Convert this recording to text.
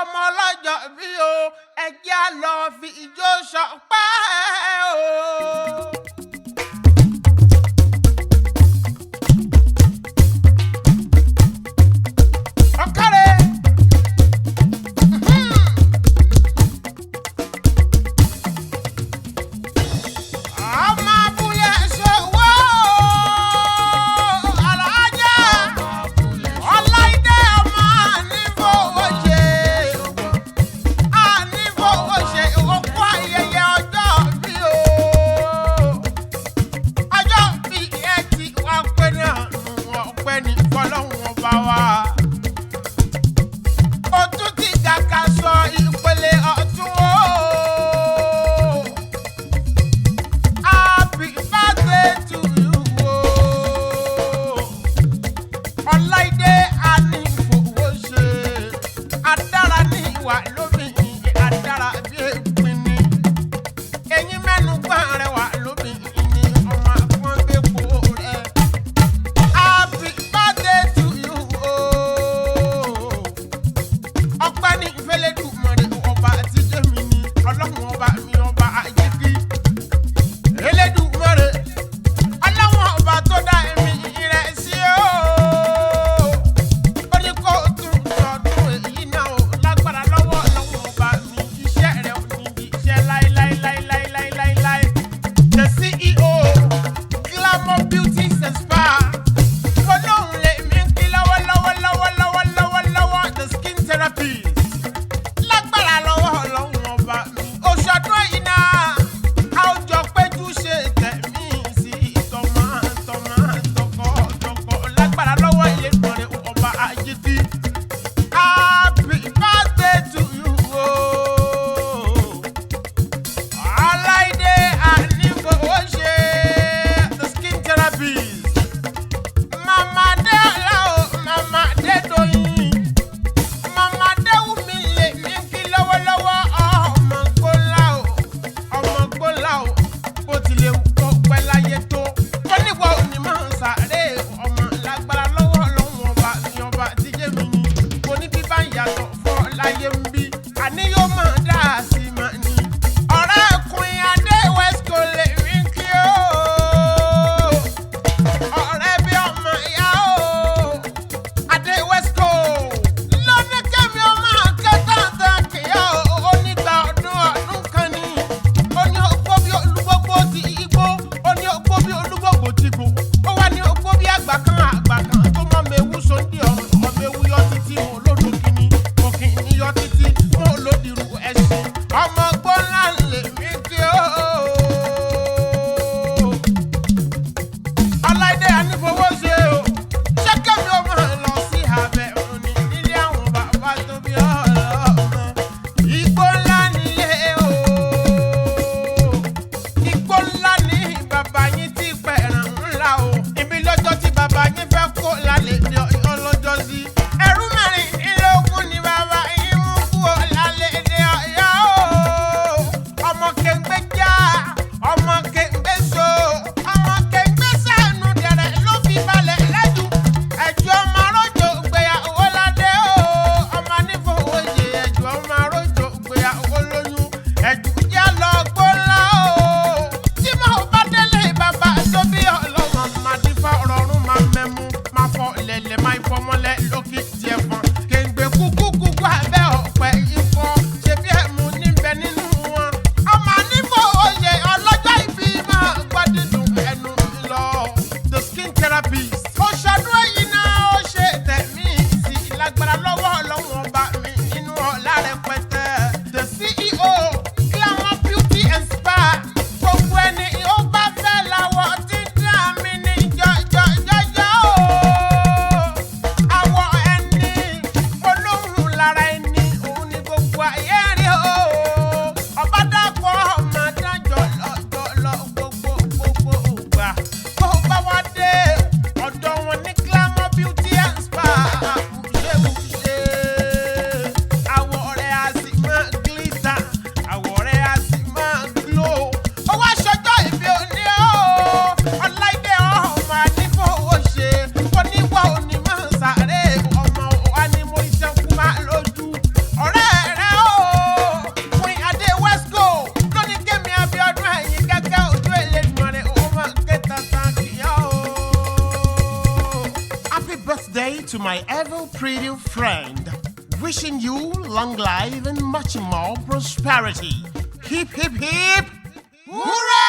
Ọmọ ọlọ́jọ́ bí o, ẹjẹ́ á lọ fi ijó ṣọpẹ́ o. Ọ̀kàrẹ̀. Ọmọ abúlé ṣòwò alájà ọláìdé ọmọ ànífowóṣe ànífowóṣe òkú ayẹyẹ ọjọ́ bí o. Ọjọ́ bí ẹ ti wá pé náà nù ọpẹ́ ní fọlọ́hún ọba wa. Òtún ti gàkà sọ ìpele ọ̀tún o. Happy birthday to you o. Ọláìdé Anífowóṣe. Adára ní ìwà lóbìnrin, adára bí èpin ni. Eyín mẹ́nu gbọ́n rẹwà lóbìnrin ni ọmọ àpọ́nbépo rẹ̀. Happy birthday to you o. Ọpẹ́ ní ìfẹ́lẹ́dùmarè ọba àti jẹ́mi ni ọlọ́run ọba mi ọba àjíkí. Elédùmarè ọlọ́run ọba tó dá ẹ̀mí rẹ̀ sí o. Ó ní kó tún sọdún èyí náà o lágbára lọ́wọ́ ọlọ́run ọba mi iṣẹ́ rẹ̀ ò ní di iṣẹ́ láéláéláéláéláéláé. The CEO Glamour Beauty and Spa. Mo lóun lè mí kí lọ́wọ́lọ́wọ́ lọ́wọ́lọ́wọ́ lọ́wọ́lọ́wọ́ the skin therapist lágbára lọ́wọ́ ọlọ́run ọba mi. Oṣù ọdún yìí náà, a ó jọ péjú ṣe tẹ̀mí sí tọmọ tọmọ tọkọ tọkọ. Lágbára lọ́wọ́ Elédùmarè ọba àjíkí. Happy birthday to you o. Ọláìdé Ànífowóṣe, the skin therapist. Màmá Dé-Ọlá o, Màmá Dédoyin. Màmá Déwùmí lè mí kí lọ́wọ́lọ́wọ́ ọmọ gbólá o, ọmọ gbólá o, bó tilẹ̀ wù kó pẹ́ láyé tó. Ó níwọ̀ òní máa ń sáré ọmọ lágbára lọ́wọ́ lọ́wọ́ ọba mi ọba tíjẹ́ mi ni. Mo ní bíbá ìyàtọ̀ fọ́ láyé ń bí, àní yóò máa dá a sí máa ní. Ọ̀rẹ́ ẹ̀kùnrin Adé West kò lè rí kí o. Ọ̀rẹ́ bí ọmọ ìyá o. Adé Wesco. Lóní kẹ́mi ọmọ akẹ́tàntàn kìyà o. Ó ní gba ọdún ọdún kan ní. Ó ní ogbó bí olúgbógbó ti igbó. Ó ní ogbó bí olúgbógbó ti gbò. Ó wá ní ogbó bí àgbà kan àgbà kan tó mọ́ mewu sóńdì ọ̀run. Ọmọ ewu yọ títí mo lódò kìíní. Mo kì í yọ títí mo lòdìrú ẹṣin. Ọmọ gbọ́nlá lè mí kí o. Ọláìdé Anífowóṣe o. Ṣé kẹ́mi ó máa lọ sí abẹ́ òní nílé àwọn bàbá tó bí ọlọ́mọ? Igbó ńlá nílé o. Igbó ńlá ní bàbá yín ti pẹ̀ràn ńlá o. Ibi lọ́jọ́ tí bàbá yín fẹ́ kó lálẹ́ ní ọlọ́jọ́ sí. Ẹrú mẹ́rìndínlógún ni bàbá yín mú kú lálẹ́ ní ọ̀yọ́ o. Ọmọ kéńgbé já, ọmọ kéńgbé so, ọmọ kéńgbé sànù dẹ̀rẹ̀ ló fi balẹ̀ lẹ́jù. Ẹ̀jọ̀ ọmọ arójò gbéyàwó ládé o. Ọmọ anífowóye ẹ̀jọ̀ ọmọ arójò gbéyàwó lóyún. Ẹ̀jù jẹ́ lọ gbólá o. Tí mo bá délé bàbá tó bí ọlọ́mọ máa dífá ọ̀rọ̀run máa mẹ́mú máa fọ lẹ̀lẹ̀ máa fọmọ́lẹ̀ lókè tiẹ̀ fọn. Kèǹgbè kúkú kúkú abẹ́ ọ̀pẹ ifọ̀ ṣe bí ẹ̀mú níbẹ̀ nínú wọn. Ọmọ anífowóye ọlọ́jọ́ ìbí máa gbọ́ dídùn ẹnu mi lọ. The skin therapist. Ó ṣọdún èyí náà ó ṣe tẹ̀mí sí ìlágbára lọ́wọ́ ọlọ́run ọba mi nínú ọ̀la rẹpẹtẹ. The CEO Glamour Beauty and Spa. Gbogbo ẹni ó bá fẹ́ làwọ̀ tí dá mi ní jọjọjọjọ o. Àwọ̀ ẹni olóhùn lára ẹni òun ni gbogbo ayé rí o. Ọba dàpọ̀ ọmọ dájọ́ lọ́jọ́ lọ gbogbo gbogbo ògbà. Kó bá wá dé ọ̀dọ̀ wọn ní Glamour Beauty and Spa. Àbùṣebùṣe. Àwọ̀ rẹ̀ á sì máa glitter. Àwọ̀ rẹ̀ á sì máa glow. Ó wá ṣọjọ́ ìbí òní o. Ọláìdé ọmọ ànífowóṣe. Oníwà òní máa ń sáré. Ọmọ wa ní mo iṣẹ́ kú máa lójú. Ọ̀rẹ́ To my ever pretty friend, wishing you long life and much more prosperity. Hip, hip, hip! Hooray!